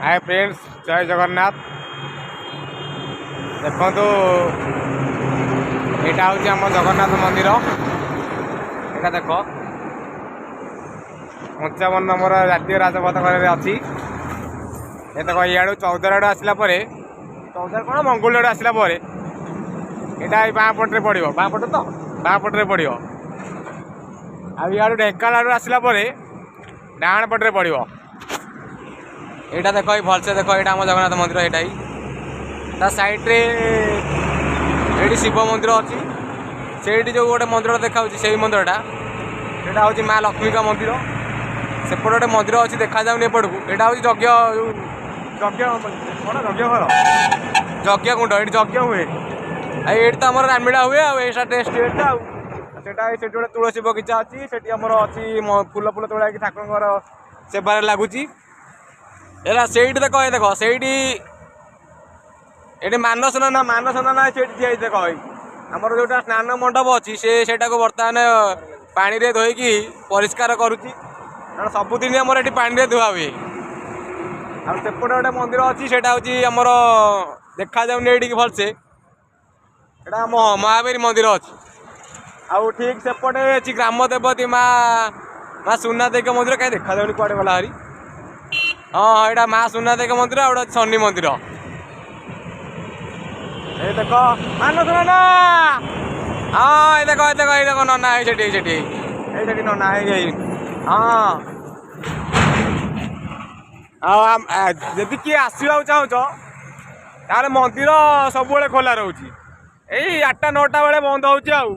ହାଏ friends, ଜୟ ଜଗନ୍ନାଥ। ଦେଖନ୍ତୁ, ଏଇଟା ହେଉଛି ଆମ ଜଗନ୍ନାଥ ମନ୍ଦିର। ଏଇଟା ଦେଖ, 55 ନମ୍ବର ଜାତୀୟ ରାଜପଥ କଡ଼ରେ ଅଛି। ଏ ଦେଖ, ଇଆଡ଼ୁ ଚୌଦ୍ୱାର ଆଡ଼ୁ ଆସିଲା ପରେ, ଚୌଦ୍ୱାର କ'ଣ, ମଙ୍ଗୁଳି ଆଡ଼ୁ ଆସିଲା ପରେ ଏଇଟା ଏଇ ବାଁ ପଟରେ ପଡ଼ିବ। ବାଁ ପଟେ ତ, ବାଁ ପଟରେ ପଡ଼ିବ। ଆଉ ଇଆଡ଼ୁ ଢେଙ୍କାନାଳ ଆଡ଼ୁ ଆସିଲା ପରେ ଡାହାଣ ପଟରେ ପଡ଼ିବ। ଏଇଟା ଦେଖ, ଏଇ ଭଲସେ ଦେଖ, ଏଇଟା ଆମ ଜଗନ୍ନାଥ ମନ୍ଦିର। ଏଇଟା ହିଁ ତା ସାଇଡ଼ରେ ଏଇଠି ଶିବ ମନ୍ଦିର ଅଛି। ସେଇଠି ଯେଉଁ ଗୋଟେ ମନ୍ଦିର ଦେଖାଯାଉଛି, ସେଇ ମନ୍ଦିରଟା, ସେଇଟା ହେଉଛି ମା ଲକ୍ଷ୍ମୀଙ୍କ ମନ୍ଦିର। ସେପଟେ ଗୋଟେ ମନ୍ଦିର ଅଛି, ଦେଖାଯାଉନି ଏପଟକୁ। ଏଇଟା ହେଉଛି ଯଜ୍ଞ, ଯୋଉ ଯଜ୍ଞ କ'ଣ, ଯଜ୍ଞ ଘର, ଯଜ୍ଞ କୁଣ୍ଡ। ଏଇଠି ଯଜ୍ଞ ହୁଏ। ଆଉ ଏଇଠି ତ ଆମର ରାମଲୀଳା ହୁଏ। ଆଉ ଏଇଟା ଷ୍ଟେଜଟା। ଆଉ ସେଟା ସେଠି ଗୋଟେ ତୁଳସୀ ବଗିଚା ଅଛି। ସେଠି ଆମର ଅଛି ଫୁଲ, ଫୁଲ ତୋଳା ହେଇକି ଠାକୁରଙ୍କର ସେବାରେ ଲାଗୁଛି। ହେଲା, ସେଇଠି ଦେଖ, ଏ ଦେଖ ସେଇଠି, ଏଠି ମାନସ ନନା, ମାନସ ନନା ସେଇଠି ଠିଆ ହେଇଛି। ଦେଖ, ଏଇ ଆମର ଯୋଉଟା ସ୍ନାନ ମଣ୍ଡପ ଅଛି, ସେ ସେଇଟାକୁ ବର୍ତ୍ତମାନ ପାଣିରେ ଧୋଇକି ପରିଷ୍କାର କରୁଛି, କାରଣ ସବୁଦିନ ଆମର ଏଠି ପାଣିରେ ଧୁଆ ହୁଏ। ଆଉ ସେପଟେ ଗୋଟେ ମନ୍ଦିର ଅଛି, ସେଇଟା ହେଉଛି ଆମର, ଦେଖାଯାଉନି ଏଇଠିକି ଭଲସେ, ଏଇଟା ଆମ ମହାବୀର ମନ୍ଦିର ଅଛି। ଆଉ ଠିକ ସେପଟେ ଅଛି ଗ୍ରାମ ଦେବତୀ ମା ସୁନାଦେବୀଙ୍କ ମନ୍ଦିର। କାହିଁ ଦେଖାଯାଉନି, କୁଆଡ଼େ ଗଲା ଭାରି? ହଁ, ଏଇଟା ମା ସୁନାଦେବୀଙ୍କ ମନ୍ଦିର। ଆଉ ଗୋଟେ ଅଛି ଶନି ମନ୍ଦିର। ଏଇ ଦେଖ ମାନସ ନନା। ହଁ, ଏଇ ଦେଖ, ଏଇ ଦେଖ, ଏଇ ଦେଖ ନନା, ଏଇ ସେଠି, ଏଇ ସେଠି, ଏଇ ସେଠି ନନା, ଏଇ ଏଇ। ହଁ, ଆଉ ଯଦି କିଏ ଆସିବାକୁ ଚାହୁଁଛ, ତାହେଲେ ମନ୍ଦିର ସବୁବେଳେ ଖୋଲା ରହୁଛି। ଏଇ 8ଟା 9ଟା ବେଳେ ବନ୍ଦ ହଉଛି ଆଉ।